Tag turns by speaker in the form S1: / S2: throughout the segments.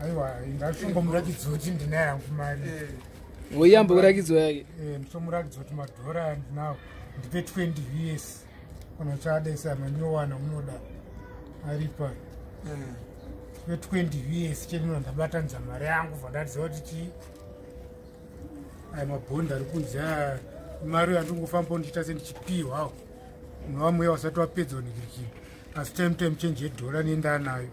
S1: Aiwa, ndatongomuratidza kuti ndina yangu mari.
S2: Woiyamba kurakidzwa yake.
S1: Nditomuratidza kuti madhora andinawo, ndipe 20 US kana uchadaisa manyowana unoda aripa. Ndipe 20 US chenino, ndabatanidza mari yangu, bva ndatiziva kuti chii, aya mabhondi ari kunze aya, mari yandingofamba ndichiita sendichipiwawo unova mweya usati wapedza unhingirikini, asi time change yedhora nendanayo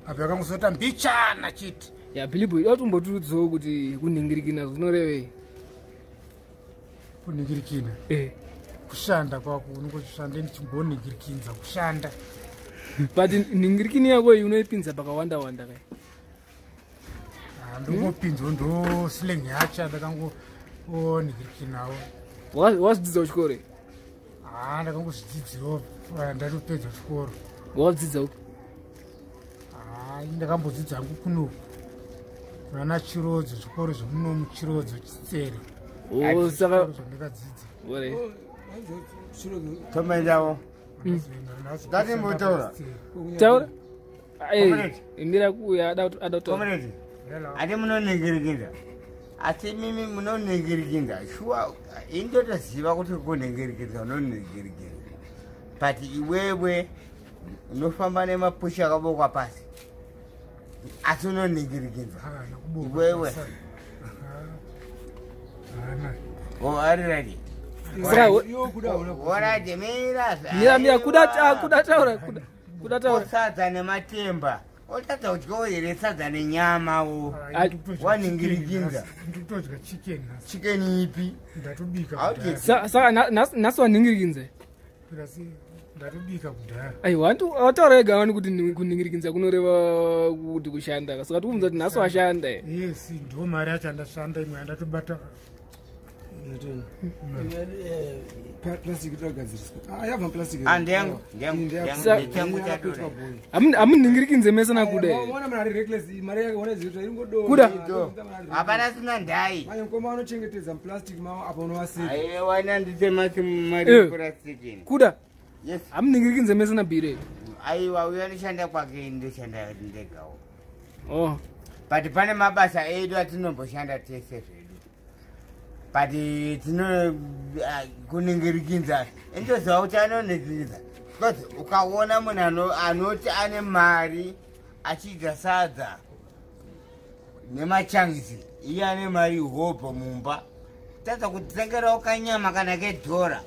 S1: apa yakangosota mbichana chete.
S2: Ya, Bilibo, ida kutombotiudzawo kuti kunhingirikina zvinorevei?
S1: Kunhingirikina?
S2: Eh.
S1: Kushanda kwako, unongoshanda, ndichimbonhingirikinza kushanda.
S2: But nhingirikini yako iyi unoipinza pakawanda wanda kai.
S1: Ndongopinzwa, ndo slang yacho ndakangonhingirikinawo.
S2: Wazvidzidza kuchikoro?
S1: Ha, ndakangozvidzidzirawo ndatopedza chikoro.
S2: Wakadzidza upi?
S1: Hai, ndakambodzidza hangu kunoku vana Chirodzo, zvikoro zvemuno muChirodzo, Chitsere.
S2: Oh, saka
S1: Zvikoro zvandakadzidza.
S2: Alright.
S3: Tomaendawo. Ngatimbotaura.
S2: Taura.
S3: Comrade.
S2: Imira kuuya, ada kutaura.
S3: Comrade, ati munonhingirikinza, asi mimi munonhingirikinza shuwa? Indotoziva kuti kunhingirikinza unonhingirikinza, but iwewe unofamba nemapushi akabokwa pasi, asi unonhingirikinza iwewe. O, ari ready.
S2: Saka
S3: Alright, mira.
S2: Mira, mira, kuda kuda taura, kuda, kuda taura.
S3: Sadza nematemba, otadza kudyawo here sadza nenyama wo? Wanhingirikinza.
S1: Ndikutodya chicken nhasi.
S3: Chicken ipi?
S1: Ndatobika
S3: Haudyi.
S1: kudhaya.
S2: Saka nhasi wanhingirikinza?
S1: Ndatobika kudhaya.
S2: Aiwa, wataura ega wani kuti kunhingirikinza kunoreva kuti kushanda, saka tikubvunza kuti nhasi washanda here?
S1: Yes, ndo mari yacho andashanda, imwe yandatobata.
S4: Plastic togadziriswa, yabva muplastic.
S3: Ah, ndeyangu, ndeyangu, ndeyangu, ndeyangu chatora.
S2: Hamunhingirikinze mese nakuda here?
S4: Ona munhu ari reckless, mari yake ona zviita iri.
S2: Kuda.
S3: Hapana sina ndai.
S4: Manje mukoma anochengetedza muplastic mavo apa unovaseka.
S3: Aiwa, nanditema mari purastikini.
S2: Kuda.
S3: Yes.
S2: Hamunhingirikinze mese nabhire here?
S3: Aiwa, uyo anoshanda kwake, ndoshanda ndegawo.
S2: Oh.
S3: But pane mabasa edu atinomboshanda tese zvedu, but tino kuningirikinza, indoziva kuti anoningirikinza, because ukaona munhu anoti ane mari achidya sadza nemachangisi, iye ane mari hobho mumba, tadza kutengerawo kanyama kana kedhora,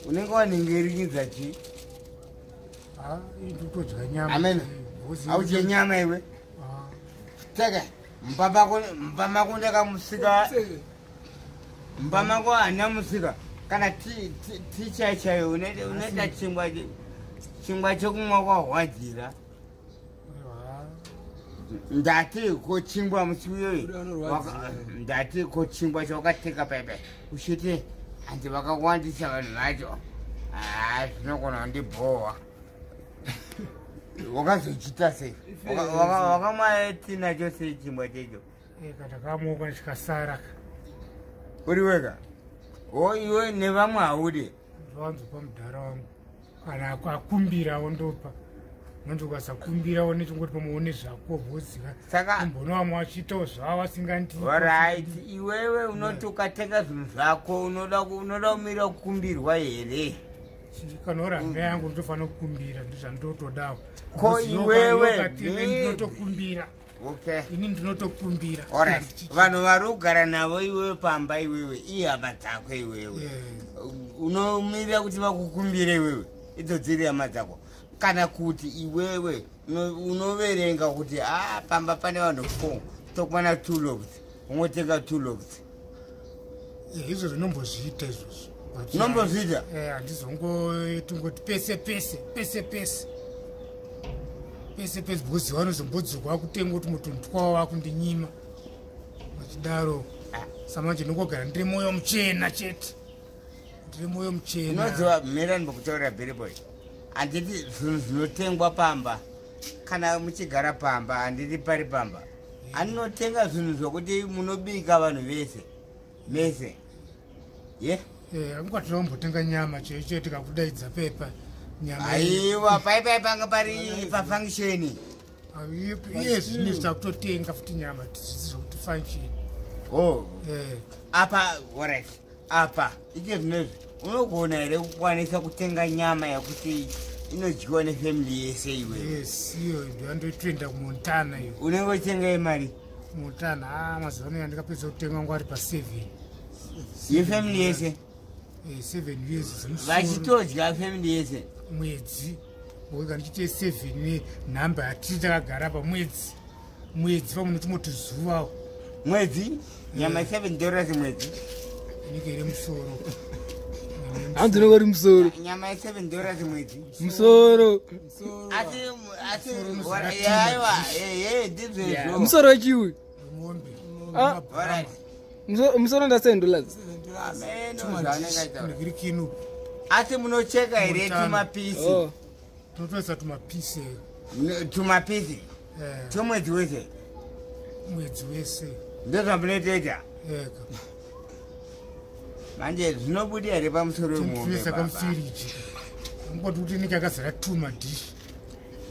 S3: unenge waningirikinza chii?
S1: Ndikutodya nyama.
S3: Amen. Audye nyama iwe? Teke mumba mako ndakamusika, mumba mako hana musika kana ti chai chaiyo, unoita chingwa chingwa chekumwa kwahwadzira. Ndati ko chingwa musi uyoyo, ndati ko chingwa chawakateka paipai, uchiti handi vakawandisa vanhu vacho, ha, zvinogona kundibhowa. Wakazochita sei? Wakamwa tinacho sei chingwa checho?
S1: Ndakamuka chikasara.
S3: Uri wega o, iwe nevamwe haudi?
S1: Ndowanzopa mudhara wangu, kana akumbirawo ndopa, nonzi ukasakumbirawo nechingoti pamuone zvako bhozika.
S3: Saka
S1: umbona vamwe vachiitawo zvavo vasingandi.
S3: Alright, iwewe unoti ukatenga zvinhu zvako unoda kumira kukumbirwa here?
S1: Kana uri hama yangu ndinofanira kukumbira, ndozvandotodawo.
S3: Ko iwewe
S1: Ndinotokumbira. Ini ndinotokumbira.
S3: Alright, vanhu vari kugara navo iwewe pamba, iwewe ihama dzako, iwewe unomirira kuti vakukumbire iwewe, idzo dziri hama dzako, kana kuti iwewe unoverenga kuti a pamba pane vanhu 4, tokwana two loaves, ungotenga two loaves?
S1: Izvo zvinombozviita izvozvo.
S3: Unombozviita?
S1: Handizongoti pese pese pese pese pese pese, because vanozombodzoka vakutenga kuti mutunhu twavo vakundinyima vachidaro. Samanje ndingogara ndiri mwoyo muchena chete, ndiri mwoyo muchena.
S3: Unoziva, mira ndimbokutaurira, Billboy, handiti zvinhu zvinotengwa pamba, kana muchigara pamba, handiti pari pamba anotenga zvinhu zvokuti munobika vanhu vese mese ye?
S1: Angati tinombotenga nyama chaiyo chaiyo, tikakudaidza pepa nyama.
S3: Aiwa, paipai panga pari pafunction.
S1: Iye zvino takutotenga futi nyama zvisi zvokuti function.
S3: Oh, apa alright, apa ike zvinezvi unogona here kukwanisa kutenga nyama yekuti inodyiwa nefamily yese iwe?
S1: Yes, iyo ndoyandotoenda kuMontana iyo.
S3: Unenge uchitenga yemari?
S1: Montana, a mazuva ano yandikapedza kutenga ngo ari pa7.
S3: Yefamily yese?
S1: 7 years zimusoro.
S3: Vachitodya family yese?
S1: Mwedzi wega ndichite 7, nenhamba yatiri takagara pamwedzi, mwedzi pamwe notimoti zuva.
S3: Mwedzi nyama $7 mwedzi?
S1: Inenge iri musoro.
S2: Hanzi unenge uri musoro.
S3: Nyama ye$7 mwedzi?
S2: Musoro.
S3: Asi
S1: Musoro.
S3: Aiwa, ehe, ndizvezvo.
S2: Musoro wechiwi?
S1: Mombe.
S2: Ah.
S3: Alright.
S2: Musoro nda $7.
S3: Ameno zvaanenge aitaura.
S1: Iri kinu.
S3: Asi munocheka here?
S1: Montana.
S3: Tumapisi?
S2: Oh.
S1: Tinotoisa tumapisi.
S3: Tumapisi twemwedzi wese?
S1: Mwedzi wese.
S3: Ndozvamunotoita?
S1: Ega.
S3: Manje zvinobuda here pamusoro wemombe,
S1: Tinoisa
S3: baba?
S1: kamufiriji angoti kuti inenge yakazara tumadhishi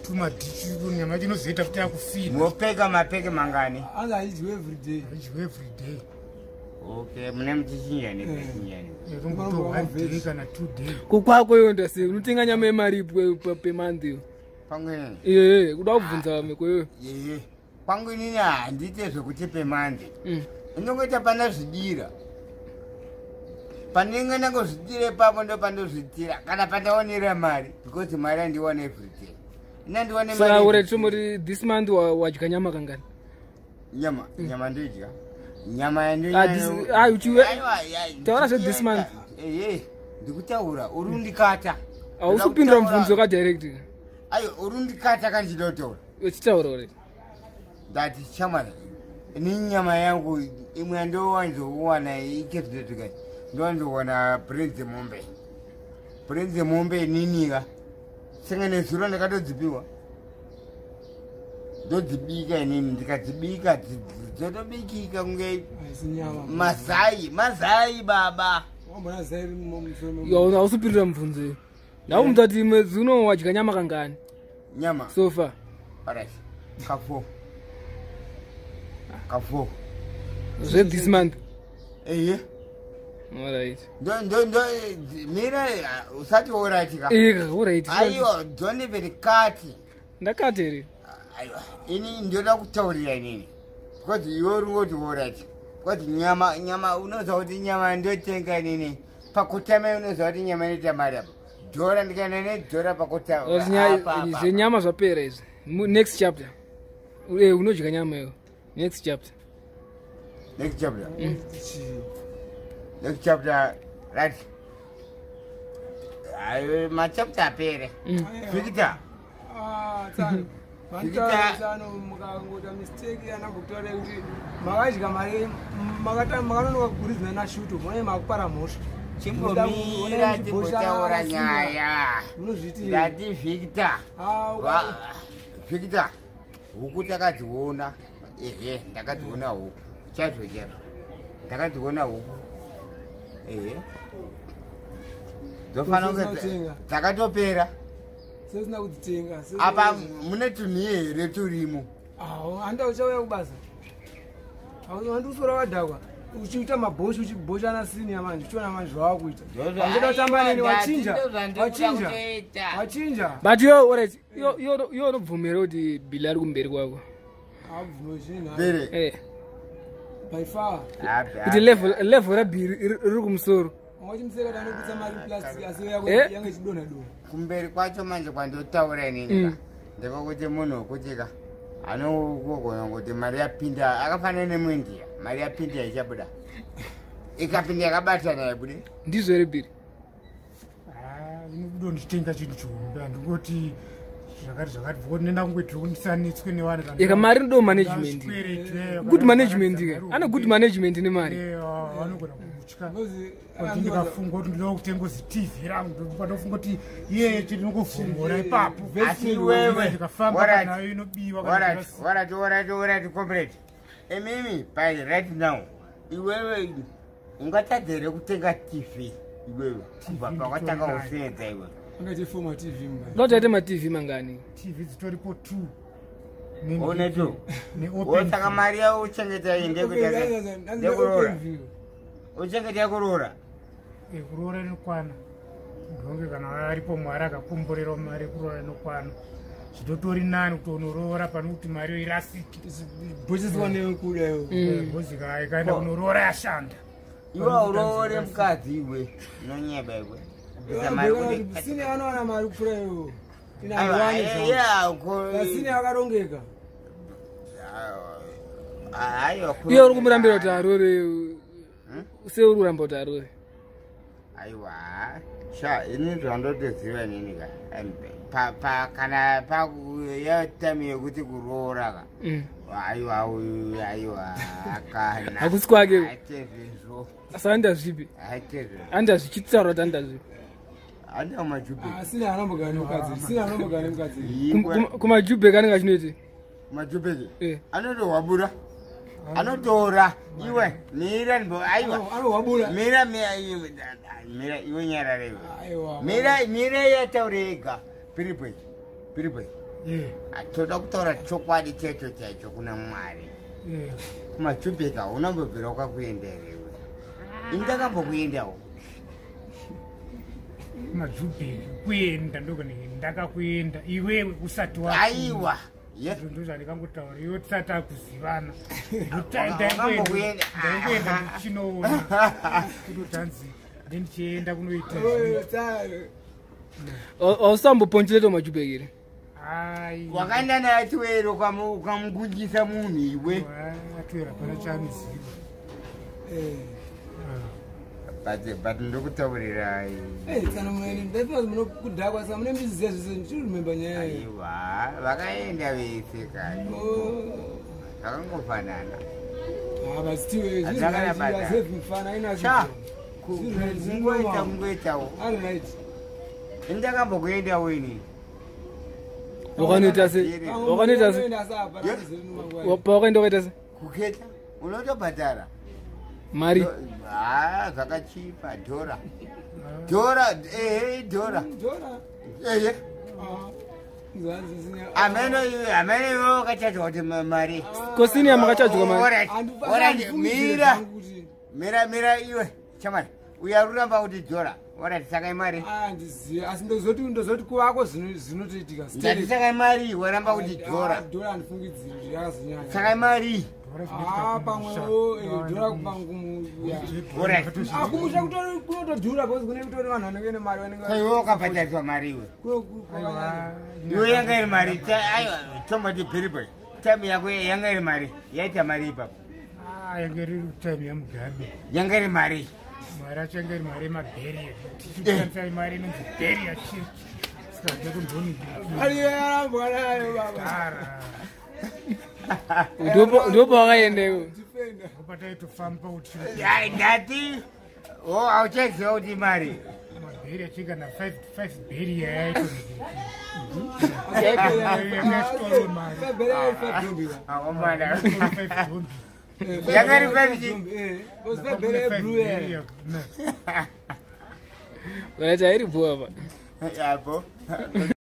S1: tumadhishi, nyama yacho inozoita kuti yakufina.
S3: Mopeka mapeke mangani?
S4: Anzi haidyiwe everyday.
S1: Haidyiwe everyday.
S3: Okay, mune muchichinjani chinjani?
S1: Tongoto one day kana 2 day.
S2: Kukwako iyo ndase unotenga nyama yemari pemonth iyo?
S3: Kwangu inini?
S2: Iyoyo kuda kubvunza vamwe iyoyo.
S3: Yeye, kwangu inini handiite zvekuti pemonth. Inongoita pandazvidira, panenge ndangozvidira ipapo ndo pandozvidira, kana pandaonera mari, because mari handiwana everyday, inandiwane.
S2: Saka ure tomboti this month wadya nyama kangani?
S3: Nyama ndodya nyama.
S2: Ah, ah, taura zve this month.
S3: Eye, ndikutaura uri undikata.
S2: Hausi kupindura mubvunzo kadirect.
S3: Ayo, uri undikata kandidotaura.
S2: Uchitaura ure.
S3: Ndati chamwana, ini nyama yangu imwe yandowanzowana ikezvinotuka, ndowanzowana brain dzemombe, brain dzemombe ininika senge nezuro ndakatodzipiwa, ndodzibika inini, ndikadzibika dzotobikika kunge
S4: Haisi nyama.
S3: Mazai, mazai baba.
S4: Wambona zai riri mumusoro?
S2: Yo, hausi kupindura mubvunzo iyo. Ndakubvunza kuti mwedzi uno wadya nyama kangani?
S3: Nyama?
S2: So far.
S3: Alright, ka4, ka4.
S2: Zve this month?
S3: Eye.
S2: Alright.
S3: Ndo mira, usati woratika.
S2: Ika alright.
S3: Aiwa, don't even cut.
S2: Ndakati here?
S3: Aiwa, ini ndoda kutaurira inini, because iwe uri ngoti worati, because nyama unoziva kuti nyama ndotenga inini pakutama, unoziva kuti nyama inoita mari apa, dhora, ndikaenda nedhora pakutama.
S2: Zvenyama zvapera izvi. Next chapter. Unodya nyama iyo next chapter.
S3: Next chapter, next chapter, right. Ayo, machapter apere. Victor.
S4: Ah, tsano.
S3: Zvichita-
S4: Tsano, mukangoita mistake anambokutaura kuti makadya mari, makanonoka kuridzana nashuto, mone makupara mhosva.
S3: Chimbomira timbotaura nyaya.
S4: Munozviti
S3: Ndati Victor.
S4: Ah,
S3: Victor, huku takadziona, ehe, ndakadziona huku chaizvo chaizvo, ndakadziona huku, ehe, dzofanira kunge
S4: Kutenga.
S3: dzakatopera.
S4: Sesina kudzitenga.
S3: Apa mune tunhiye here turimo?
S4: Handa uchauya kubasa, handiusora wadhakwa uchiita mabhoshu, uchibhoshana siniya manje, uchiona manje zvavakuita. Wangoda kutamba neni, wachinja, wachinja, wachinja.
S2: But yo, alright, yo unobvumira kuti Bili ari kumberi kwako?
S4: Abvume zvinhu.
S3: Bere.
S4: By far.
S2: Kuti level raBhiri riri kumusoro.
S4: Wangachimuseka kuti anoputsa mari plastic, asi yako yange ichidonha donha.
S3: Kumberi kwacho manje kwandotaura inini ka, ndepekuti munhu wekuti ka anogona kuti mari yapinda, akafanana nemuIndia, mari yapinda ichabuda, ikapinda yakabatana yabude.
S2: Ndizvo here, Biri?
S1: Inobuda ndichitenga chinhu chihombe, handingoti zvakati zvakati, because nenda kungoitira kuti ndisanetswe nevanhu kana-
S2: Eka, mari ndo management.
S1: Zvikwereti,
S2: Good management ke, ane good management nemari.
S1: Vanogona kutya.
S4: Because
S1: Kuti ndikafunga kuti ndinoda kutenga ziTV rangu, panofunga kuti iye chinongovhomora ipapo.
S3: Asi iwewe
S1: Ndikafamba
S3: alright,
S1: nayo inobiwa kana
S3: alright, alright, comrade, imimi by right now, iwewe ungatadza here kutenga TV iwewe kubva pakatanga kusenza iwewe?
S4: angaite foma TV mba.
S2: Uda kuti aite maTV mangani?
S1: TV dzitoripo two.
S3: Onetu.
S1: Neopen.
S3: Saka mari yauchengeta iyi ndekuroora. Uchengeta kuroora.
S1: Kuroora inokwana. Ndonge kana aripo Mwari akakomborera mari yekuroora inokwana. Zvitotori nani kuti unoroora pane kuti mari irasike.
S4: Bhocheswa nekuda iwe.
S1: Bhozi ikaenda kunoroora yashanda.
S3: Iwe uroore mukadzi iwe. Unonyeba iwe. Kubvisa mari kuti-
S4: Sini anowana mari kupfuura iwe.
S3: Aiwa, yeah,
S4: Sini akarongeka.
S3: Aiwa,
S2: Iye uri kumurambira kuti arore, sei uri kuramba kuti arore?
S3: Aiwa, sha, ini zvandotoziva inini ka. Kana yatime yekuti kuroora ka. Aiwa, uyu, aiwa, kana.
S2: Hakusi kwake.
S3: Aite zvezvo.
S2: Saka andazvipi?
S3: Aite zvezvo.
S2: Andazvichitaura kuti andazvipi?
S3: Anda kumajubheki.
S4: Sini anombogara nemukadzi. Sini anombogara nemukadzi.
S2: Kumajubheki anenge achinoiti?
S3: Majubheki.
S2: Eh.
S3: Anotohwabura. Anotora. Iwe, mira ndimbo, aiwa.
S4: Anohwabura.
S3: Mira, mira, iwe, mira, iwe nyarara iwe.
S4: Aiwa.
S3: Mira, mira yataure ega. Piripwe. Piripwe.
S1: Eh,
S3: Toda kutaura chokwadi checho chaicho kuna Mwari.
S1: eh.
S3: Kumajubheki haunambobvira wakakuenda here iwe? Ini ndakambokuendawo.
S1: Majubheki kuenda ndokune ndakakuenda iwewe usati wa.
S3: Aiwa. Ye.
S1: Ndo zvandikangotaura iwe tisati takuzivana.
S3: Wakambokuenda.
S1: Ndaingoenda ndichinoona kutotanzi ndendichienda kunoita.
S2: Ausamboponchileta kumajubheki here?
S1: Ai.
S3: Wakaenda naye tiwero ukamugungisa munhu iwe.
S1: Atwera pana chaanoziva.
S3: But ndokutaurira.
S4: Kudhakwa saka mune mbiziziya zvese ndichirumemba nyaya iyi.
S3: Aiwa, vakaenda vese kani. Zvakangofanana. Hadzakana bata.
S4: Mfana
S3: Sha, kungoita kungoitawo.
S4: ari right.
S3: Ini ndakambokuendawo inini.
S2: Wakanoita sei? Wakanoita sei? Pawakaenda wakaita sei?
S3: Kuketa unotobhadhara.
S2: Mari.
S3: Ah, zvakachipa dhora. Dhora, ehe, dhora. Ehe. Ameno iwe, ameno iwe wakachajwa kuti mari.
S2: Kosini yamakachajwa mari.
S3: Alright, alright, mira. Mira, mira iwe. Chamari. Uya ruramba kuti dhora. Alright, saka imari.
S4: Andizive asi ndozoti kuvako zvinotoitika.
S3: Ndati saka imari, waramba kuti dhora.
S4: Dhora handifungidziri kuti yakazonyanya.
S3: Saka imari.
S4: Pamwewo dhora
S3: Alright.
S4: kumusha kunotodhura because kune kutori vanhu vanenge nemari vanenge
S3: Ko iwe wakabhadhariswa mari iwe. Iwe yanga iri mari. Aiwa, tomboti bhiribwe. Time yako yanga iri mari. Yaita mari ipapo.
S1: Yange iri time yaMugabe.
S3: Yanga iri mari.
S1: Mari acho yange iri mari yemabheria. Tichishandisa mari inonzi bheria church. Saka ndakundoni.
S4: Mari yarambwa nayo baba.
S1: Dhara.
S2: Ndopawakaenda iwe.
S4: Defender.
S1: Ndopataitofamba kuti
S3: Ai, ndati. Oh, hauchaziva kuti mari.
S1: mabheria chingana 5 bheria yaitonikira.
S3: Aomana.
S1: 5 dhombi.
S3: Yanga iri five chi?
S2: Kana chairi bho apa.
S3: Apo.